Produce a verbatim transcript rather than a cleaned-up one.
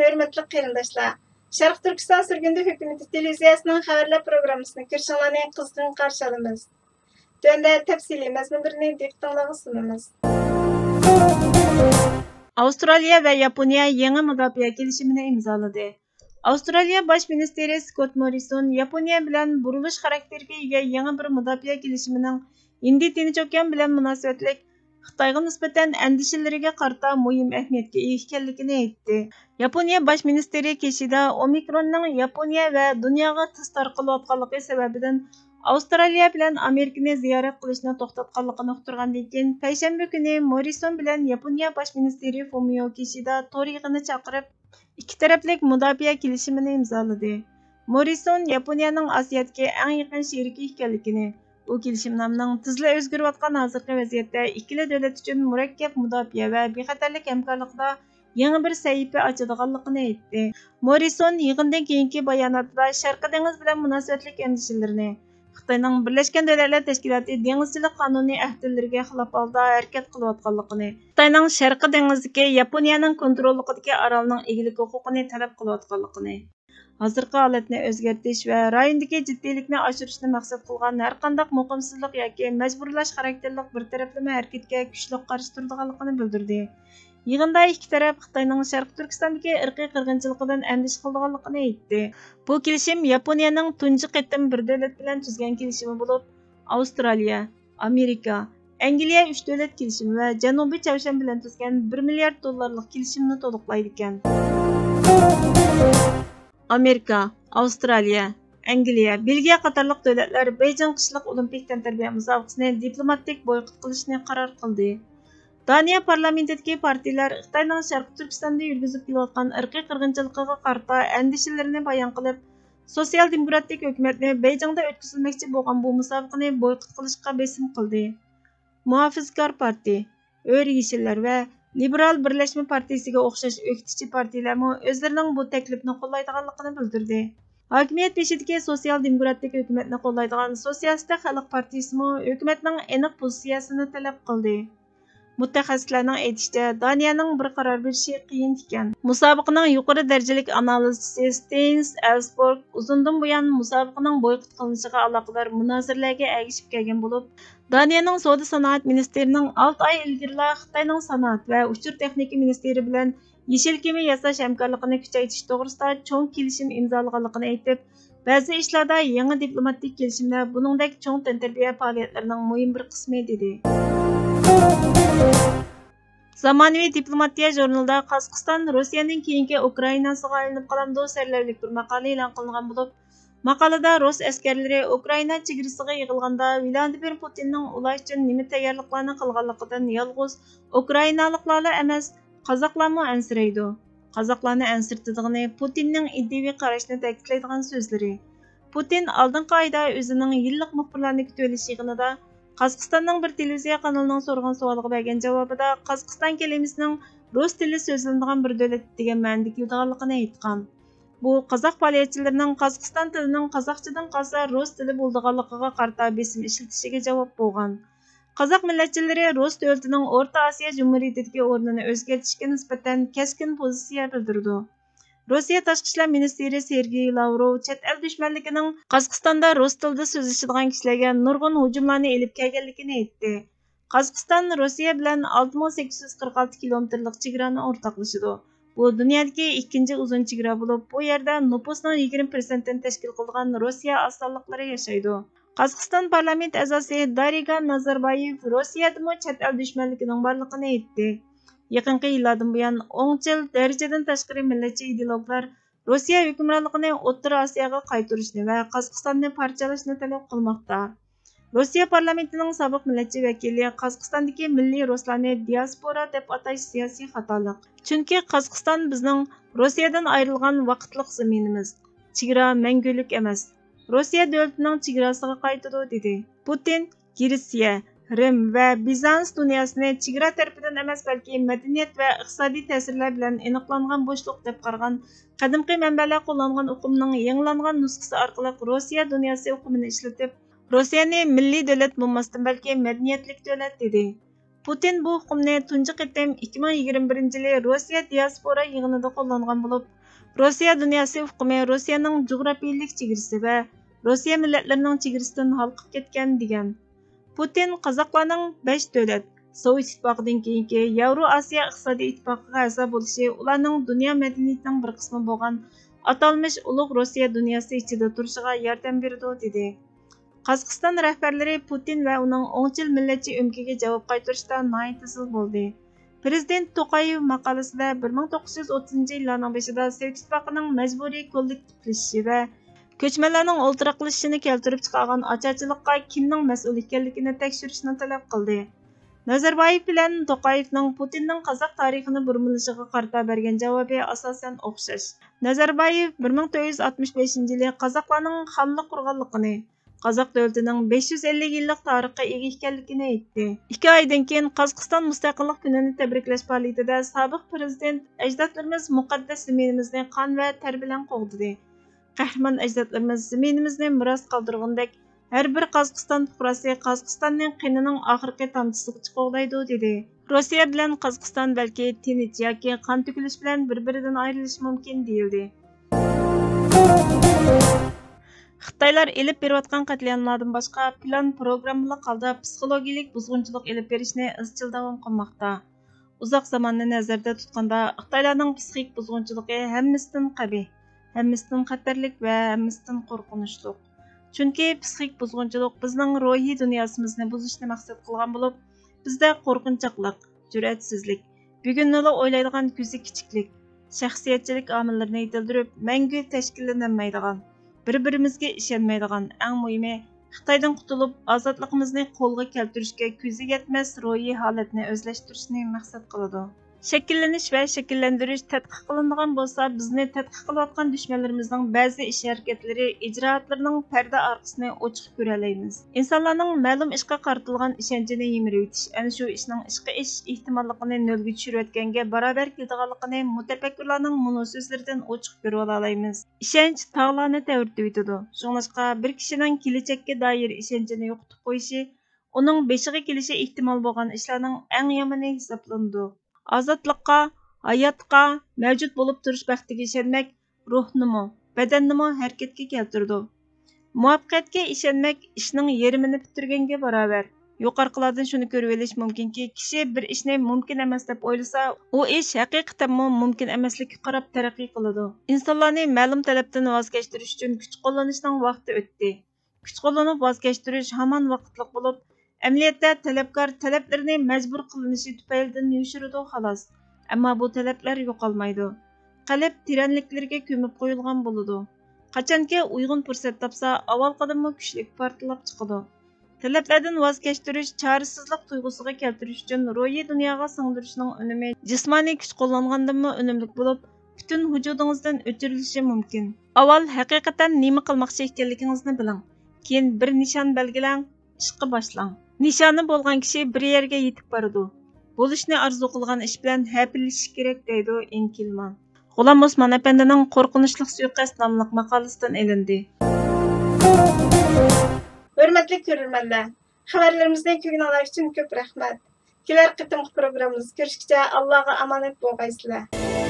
ھۆرمەتلىك قېرىنداشلار، شەرقىي تۈركىستان سۈرگۈندە ھۆكۈمىتى تېلېۋىزىيەسىنىڭ خەۋەرلەر پروگراممىسىنى كۆرۈشۈڭلارنى قىزغىن قارشى ئالىمىز. تۆۋەندە تەپسىلىي مەزمۇنلىرىنى دىققىتىڭلارغا سۇنىمىز. ئاۋسترالىيە ۋە ياپونىيە يېڭى مۇداپىئە كېلىشىمىنى ئىمزالىدى. ئاۋسترالىيە باش مىنىستىرى سكوت موررىسون ياپونىيە بىلەن بۇرۇلۇش خاراكتېرىگە ئىگە يېڭى بىر مۇداپىئە كېلىشىمىنىڭ ھىندى تىنچ ئوكيان بىلەن مۇناسىۋەتلىك خىتايغا نىسبەتەن ئەندىشىلىرىگە قارىتا مۇھىم ئەھمىيەتكە ئىگە ئىكەنلىكىنى ئېيتتى. ياپونىيە باش مىنىستىرى كىشىدا ئومىكروننىڭ ياپونىيە ۋە دۇنياغا تېز تارقىلىۋاتقانلىقى سەۋەبىدىن ئاۋسترالىيە بىلەن ئامېرىكىنى زىيارەت قىلىشنى توختاتقانلىقىنى ئۇقتۇرغاندىن كېيىن، پەيشەنبە كۈنى موررىسون بىلەن ياپونىيە باش مىنىستىرى فۇمىيو كىشىدا تور يىغىنى چاقىرىپ، ئىككى تەرەپلىك مۇداپىئە كېلىشىمىنى ئىمزالىدى. موررىسون ياپونىيەنىڭ ئاسىيادىكى ئەڭ يېقىن شېرىكى ئىكەنلىكىنى، ئۇ كېلىشىمنامىنىڭ تېزلا ئۆزگىرىۋاتقان ھازىرقى ۋەزىيەتتە ئىككىلا دۆلەت ئۈچۈن مۇرەككەپ مۇداپىئە ۋە بىخەتەرلىك ھەمكارلىقىدا يېڭى بىر سەھىپە ئاچىدىغانلىقىنى ئېيتتى. موررىسون يىغىندىن كېيىنكى باياناتىدا شەرقىي دېڭىز بىلەن مۇناسىۋەتلىك ئەندىشىلىرىنى، خىتاينىڭ بىرلەشكەن دۆلەتلەر تەشكىلاتى دېڭىزچىلىق قانۇنى ئەھدىلىرىگە خىلاپ ھالدا ھەرىكەت قىلىۋاتقانلىقىنى، خىتاينىڭ شەرقىي دېڭىزدىكى ياپونىيەنىڭ كونتروللۇقىدىكى ئارالنىڭ ئىگىلىك ھوقۇقىنى تەلەپ قىلىۋاتقانلىقىنى، ھازىرقى ھالەتنى ئۆزگەرتىش ۋە رايوندىكى جىددىيلىكنى ئاشۇرۇشنى مەقسەت قىلغان ھەرقانداق مۇقىمسىزلىق ياكى مەجبۇرلاش خاراكتېرلىق بىر تەرەپلىمە ھەرىكەتكە كۈچلۈك قارشى تۇرىدىغانلىقىنى بىلدۈردى. يىغىندا ئىككى تەرەپ خىتاينىڭ شەرقىي تۈركىستاندىكى ئىرقىي قىرغىنچىلىقىدىن ئەندىشە قىلىدىغانلىقىنى ئېيتتى. بۇ كېلىشىم ياپونىيەنىڭ تۇنجى قېتىم بىر دۆلەت بىلەن تۈزگەن كېلىشىمى بولۇپ، ئاۋسترالىيە، ئامېرىكا، ئەنگلىيە ئۈچ دۆلەت كېلىشىمى ۋە جەنۇبىي چاۋشيەن بىلەن تۈزگەن بىر مىليارد دوللارلىق كېلىشىمنى تولۇقلايدىكەن. ئامېرىكا، ئاۋسترالىيە، ئەنگلىيە، بېلگىيە قاتارلىق دۆلەتلەر بېيجىڭ قىشلىق ئولىمپىك تەنتەربىيە مۇسابىقىسىنى دىپلوماتىك بويكوت قىلىشنى قارار قىلدى. دانىيە پارلامېنتىدىكى پارتىيىلەر خىتاينىڭ شەرقىي تۈركىستاندا يۈرگۈزۈپ كېلىۋاتقان ئىرقىي قىرغىنچىلىقىغا قارىتا ئەندىشىلىرىنى بايان قىلىپ، سوتسىيال دېموكراتىك ھۆكۈمەتنى بېيجىڭدا ئۆتكۈزۈلمەكچى بولغان بۇ مۇسابىقىنى بويكوت قىلىشقا بېسىم قىلدى. مۇھاپىزىتكار پارتىيە، ئۆرە يېشىللار ۋە لىبېرال بىرلەشمە پارتىيىسىگە ئوخشاش ئۆكتىچى پارتىيىلەرمۇ ئۆزلىرىنىڭ بۇ تەكلىپنى قوللايدىغانلىقىنى بىلدۈردى. ھاكىمىيەت بېشىدىكى سوتسىيال دېموكراتىك ھۆكۈمەتنى قوللايدىغان سوتسىيالىستىك خەلق پارتىيىسىمۇ ھۆكۈمەتنىڭ ئېنىق پوزىتسىيەسىنى تەلەپ قىلدى. مۇتەخەسسىسلەرنىڭ ئېيتىشىچە، دانىيەنىڭ بىر قارار بېرىشى قىيىن ئىكەن. مۇسابىقىنىڭ يۇقىرى دەرىجىلىك ئانالىزچىسى ستېنس ئەلسبورگ ئۇزۇندىن بۇيان مۇسابىقىنىڭ بويكوت قىلىنىشىغا ئالاقىدار مۇنازىرىلەرگە ئەگىشىپ كەلگەن بولۇپ، دانىيەنىڭ سودا سانائەت مىنىستىرىنىڭ ئالتە ئاي ئىلگىرىلا خىتاينىڭ سانائەت ۋە ئۇچۇر تېخنىكا مىنىستىرى بىلەن يېشىل كېمە ياساش ھەمكارلىقىنى كۈچەيتىش توغرىسىدا چوڭ كېلىشىم ئىمزالىغانلىقىنى ئېيتىپ، بەزى ئىشلاردا يېڭى دىپلوماتىك كېلىشىملەر بۇنىڭدەك چوڭ تەنتەربىيە پائالىيەتلىرىنىڭ مۇھىم بىر قىسمى، دېدى. زامانىۋى دىپلوماتىيە ژۇرنىلىدا قازاقىستان روسىيەدىن كېيىنكى ئۇكرائىناسىغا ئايلىنىپ قالامدۇ سەرلەۋھىلىك بىر ماقالە ئېلان قىلىنغان بولۇپ، ماقالىدا رۇس ئەسكەرلىرى ئۇكرائىنا چېگرىسىغا يىغىلغاندا ۋلادىمىر پۇتىننىڭ ئۇلار ئۈچۈن نېمە تەييارلىقلارنى قىلغانلىقىدىن يالغۇز ئۇكرائىنالىقلارلا ئەمەس، قازاقلارمۇ ئەنسىرەيدۇ. قازاقلارنى ئەنسىرىتىدىغىنى پۇتىننىڭ ئىدىيىۋى قاراشنى تەكىتلەيدىغان سۆزلىرى. پۇتىن ئالدىنقى ئايدا ئۆزىنىڭ يىللىق مۇخبىرلارنى كۈتۈۋېلىش يىغىنىدا قازاقىستاننىڭ بىر تېلېۋىزىيە قانىلىنىڭ سورىغان سوئالىغا بەرگەن جاۋابىدا، قازاقىستان كەلىمىسىنىڭ رۇس تىلى سۆزلىنىدىغان بىر دۆلەت دېگەن مەنىدە كېلىدىغانلىقىنى ئېيتقان. بۇ قازاق پائالىيەتچىلىرىنىڭ قازاقىستان تىلىنىڭ قازاقچىدىن قالسا رۇس تىلى بولىدىغانلىقىغا قارىتا بېسىم ئىشلىتىشىگە جاۋاب بولغان. قازاق مىللەتچىلىرى رۇس دۆلىتىنىڭ ئورتا ئاسىيا جۇمھۇرىيىتىدىكى ئورنىنى ئۆزگەرتىشكە نىسبەتەن كەسكىن پوزىتسىيە بىلدۈرىدۇ. روسىيە تاشقى ئىشلار مىنىستىرى سېرگېي لاۋروۋ چەت ئەل دۈشمەنلىكىنىڭ قازاقىستاندا رۇس تىلىدا سۆزلىشىدىغان كىشىلەرگە نۇرغۇن ھۇجۇملارنى ئېلىپ كەلگەنلىكىنى ئېيتتى. قازاقىستان روسىيە بىلەن ئالتە مىڭ سەككىز يۈز قىرىق ئالتە كىلومېتىرلىق چېگرانى ئورتاقلىشىدۇ. بۇ دۇنيادىكى ئىككىنچى ئۇزۇن چېگرا بولۇپ، بۇ يەردە نوپۇسنىڭ يىگىرمە پىرسەنتتىن تەشكىل قىلىدىغان روسىيە ئاز سانلىقلىرى ياشايدۇ. قازاقىستان پارلامېنت ئەزاسى دارىگا نازاربايېۋ روسىيەدىمۇ چەت ئەل دۈشمەنلىكىنىڭ بارلىقىنى ئېيتتى. يېقىنقى يىللاردىن بۇيان ئوڭچىل، دەرىجىدىن تاشقىرى مىللەتچى ئىدېئولوگلار روسىيە ھۆكۈمرانلىقىنى ئوتتۇرا ئاسىياغا قايتۇرۇشنى ۋە قازاقىستاننى پارچىلاشنى تەلەپ قىلماقتا. روسىيە پارلامېنتىنىڭ سابىق مىللەتچى ۋەكىلى قازاقىستاندىكى مىللىي رۇسلارنى دىياسپورا دەپ ئاتاش سىياسىي خاتالىق. چۈنكى قازاقىستان بىزنىڭ روسىيەدىن ئايرىلغان ۋاقىتلىق زېمىنىمىز. چېگرا مەڭگۈلۈك ئەمەس. روسىيە دۆلىتىنىڭ چېگراسىغا قايتىدۇ، دېدى. پۇتىن گرېتسىيە، رىم ۋە بىزانس دۇنياسىنى چېگرا تەرىپىدىن ئەمەس، بەلكى مەدەنىيەت ۋە ئىقتىسادىي تەسىرلەر بىلەن ئېنىقلانغان بوشلۇق دەپ قارىغان، قەدىمكى مەنبەلەر قوللانغان ئۇقۇمنىڭ يېڭىلانغان نۇسخىسى ئارقىلىق روسىيە دۇنياسى ئۇقۇمىنى ئىشلىتىپ، روسىيەنى مىللىي دۆلەت بولماستىن، بەلكى مەدەنىيەتلىك دۆلەت، دېدى. پۇتىن بۇ ئۇقۇمنى تۇنجى قېتىم ئىككى مىڭ يىگىرمە بىرىنچى يىلى روسىيە دىياسپورا يىغىنىدا قوللانغان بولۇپ، روسىيە دۇنياسى ئۇقۇمى روسىيەنىڭ جۇغراپىيىلىك چېگرىسى ۋە روسىيە مىللەتلىرىنىڭ چېگرىسىدىن ھالقىپ كەتكەن، دېگەن. پۇتىن قازاقلارنىڭ بەش دۆلەت، سوۋېت ئىتتىپاقىدىن كېيىنكى ياۋرو ئاسىيا ئىقتىسادىي ئىتتىپاقىغا ئەزا بولۇشى ئۇلارنىڭ دۇنيا مەدەنىيىتىنىڭ بىر قىسمى بولغان ئاتالمىش ئۇلۇغ روسىيە دۇنياسى ئىچىدە تۇرۇشىغا ياردەم بېرىدۇ، دېدى. قازاقىستان رەھبەرلىرى پۇتىن ۋە ئۇنىڭ ئوڭچىل مىللەتچى ئۆمىكىگە جاۋاب قايتۇرۇشتا ناھايىتى زىل بولدى. پىرېزىدېنت توقايېۋ ماقالىسىدە بىر مىڭ توققۇز يۈز ئوتتۇزىنچى يىللارنىڭ بېشىدا سوۋېت ئىتتىپاقىنىڭ مەجبۇرىي كوللېكتىپلىشىشى ۋە كۆچمەنلەرنىڭ ئولتۇراقلىشىشىنى كەلتۈرۈپ چىقارغان ئاچارچىلىققا كىمنىڭ مەسئۇل ئىكەنلىكىنى تەكشۈرۈشنى تەلەپ قىلدى. نازاربايېف بىلەن توقايېۋنىڭ پۇتىننىڭ قازاق تارىخىنى بۇرمىلىشىغا قارىتا بەرگەن جاۋابى ئاساسەن ئوخشاش. نازاربايېف بىر مىڭ تۆت يۈز ئاتمىش بەشىنچى يىلى قازاقلارنىڭ خانلىق قۇرغانلىقىنى، قازاق دۆلىتىنىڭ بەش يۈز ئەللىك يىللىق تارىخقا ئىگە ئىكەنلىكىنى ئېيتتى. ئىككى ئايدىن كېيىن قازاقىستان مۇستەقىللىق كۈنىنى تەبرىكلەش پائالىيىتىدە سابىق پىرېزىدېنت ئەجدادلىرىمىز مۇقەددەس زېمىنىمىزنى قان ۋە تەر بىلەن قوغدىدى. قەھرىمان ئەجدادلىرىمىز زېمىنىمىزنى مىراس قالدۇرغىنىدەك، ھەر بىر قازاقىستان پۇقراسى قازاقىستاننى قېنىنىڭ ئاخىرقى تامچىسىغىچە قوغدايدۇ، دېدى. روسىيە بىلەن قازاقىستان بەلكى تىنچ ياكى قان تۆكۈلۈش بىلەن بىر-بىرىدىن ئايرىلىشى مۇمكىن، دېيىلدى. خىتايلار ئېلىپ بېرىۋاتقان قەتلىئاملاردىن باشقا، پىلان پىروگراممىلىق ھالدا پسىخولوگىيىلىك بۇزغۇنچىلىق ئېلىپ بېرىشنى ئىزچىل داۋام قىلماقتا. ئۇزاق زاماننى نەزەردە تۇتقاندا، خىتايلارنىڭ پسىخىك بۇزغۇنچىلىقى ھەممىسىدىن قەبىھ، ھەممىسىدىن خەتەرلىك ۋە ھەممىسىدىن قورقۇنچلۇق. چۈنكى پسىخىك بۇزغۇنچىلىق بىزنىڭ روھىي دۇنياسىمىزنى بۇزۇشنى مەقسەت قىلغان بولۇپ، بىزدە قورقۇنچاقلىق، جۈرئەتسىزلىك، بۈگۈننىلا ئويلايدىغان كۆزى كىچىكلىك، شەخسىيەتچىلىك ئامىللىرىنى يېتىلدۈرۈپ، مەڭگۈ تەشكىللىنەلمەيدىغان، بىر-بىرىمىزگە ئىشەنمەيدىغان، ئەڭ مۇھىمى، خىتايدىن قۇتۇلۇپ، ئازادلىقىمىزنى قولغا كەلتۈرۈشكە كۆزى يەتمەس روھىي ھالەتنى ئۆزلەشتۈرۈشنى مەقسەت قىلىدۇ. شەكىللىنىش ۋە شەكىللەندۈرۈش تەتقىق قىلىنىدىغان بولسا، بىزنى تەتقىق قىلىۋاتقان دۈشمەنلىرىمىزنىڭ بەزى ئىش ھەرىكەتلىرى، ئىجرائاتلىرىنىڭ پەردە ئارقىسىنى ئوچۇق كۆرەلەيمىز. ئىنسانلارنىڭ مەلۇم ئىشقا قارىتىلغان ئىشەنچىنى يىمىرىۋېتىش ئەنە شۇ ئىشنىڭ ئىشقا ئېشىش ئېھتىماللىقىنى نۆلگە چۈشۈرۈۋەتكەنگە باراۋەر كېلىدىغانلىقىنى مۇتەپەككۇرلارنىڭ مۇنۇ سۆزلىرىدىن ئوچۇق كۆرۈۋالالايمىز. ئىشەنچ تاغلارنى تەۋرىتىۋېتىدۇ. شۇڭلاشقا، بىر كىشىنىڭ كېلىچەككە دائىر ئىشەنچىنى يوقىتىپ قويۇشى ئۇنىڭ بېشىغا كېلىشى ئېھتىمال بولغان ئىشلارنىڭ ئەڭ يامىنى ھېسابلىنىدۇ. ئازادلىققا، ھاياتقا، مەۋجۇت بولۇپ تۇرۇش بەختىگە ئىشەنمەك روھنىمۇ، بەدەننىمۇ ھەرىكەتكە كەلتۈرىدۇ. مۇۋەپپەقىيەتكە ئىشەنمەك ئىشنىڭ يېرىمىنى پۈتتۈرگەنگە باراۋەر. يۇقىرىقىلاردىن شۇنى كۆرۈۋېلىش مۇمكىنكى، كىشى بىر ئىشنى مۇمكىن ئەمەس دەپ ئويلىسا، ئۇ ئىش ھەقىقەتەنمۇ مۇمكىن ئەمەسلىككە قاراپ تەرەققىي قىلىدۇ. ئىنسانلارنى مەلۇم تەلەپتىن ۋاز كەچتۈرۈش ئۈچۈن كۈچ قوللىنىشنىڭ ۋاقتى ئۆتتى. كۈچ قوللىنىپ ۋاز كەچتۈرۈش ھامان ۋاقىتلىق بولۇپ، ئەمەلىيەتتە تەلەپكار تەلەپلىرىنى مەجبۇر قىلىنىشى تۈپەيلىدىن يوشۇرىدۇ، خالاس. ئەمما بۇ تەلەپلەر يوقالمايدۇ. قەلب تېرەنلىكلىرىگە كۆمۈپ قويۇلغان بولىدۇ. قاچانكى ئۇيغۇن پۇرسەت تاپسا، ئاۋۋالقىدىنمۇ كۈچلۈك پارتلاپ چىقىدۇ. تەلەپلەردىن ۋاز كەچتۈرۈش، چارىسىزلىق تۇيغۇسىغا كەلتۈرۈش ئۈچۈن روھىي دۇنياغا سىڭدۈرۈشنىڭ ئۈنۈمى جىسمانىي كۈچ قوللانغاندىنمۇ ئۈنۈملۈك بولۇپ، پۈتۈن ۋۇجۇدىڭىزدىن ئۆچۈرۈلۈشى مۇمكىن. ئاۋۋال ھەقىقەتەن نېمە قىلماقچى ئىكەنلىكىڭىزنى بىلىڭ. كېيىن بىر نىشان بەلگىلەڭ، ئىشقا باشلاڭ. نىشانى بولغان كىشى بىر يەرگە يېتىپ بارىدۇ. بولۇشنى ئارزۇ قىلغان ئىش بىلەن ھەپىلىشىش كېرەك، دەيدۇ ئېنكېلمان. غۇلام ئوسمان ئەپەندىنىڭ قورقۇنچلۇق سۇيىقەست ناملىق ماقالىسىدىن ئېلىندى. ھۆرمەتلىك كۆرۈرمەنلەر، خەۋەرلىرىمىزنى كۆرگىنىڭلار ئۈچۈن كۆپ رەھمەت. كېلەر قېتىمقى پروگراممىمىزدا كۆرۈشكىچە ئاللاغا ئامانەت بولغايسىلەر.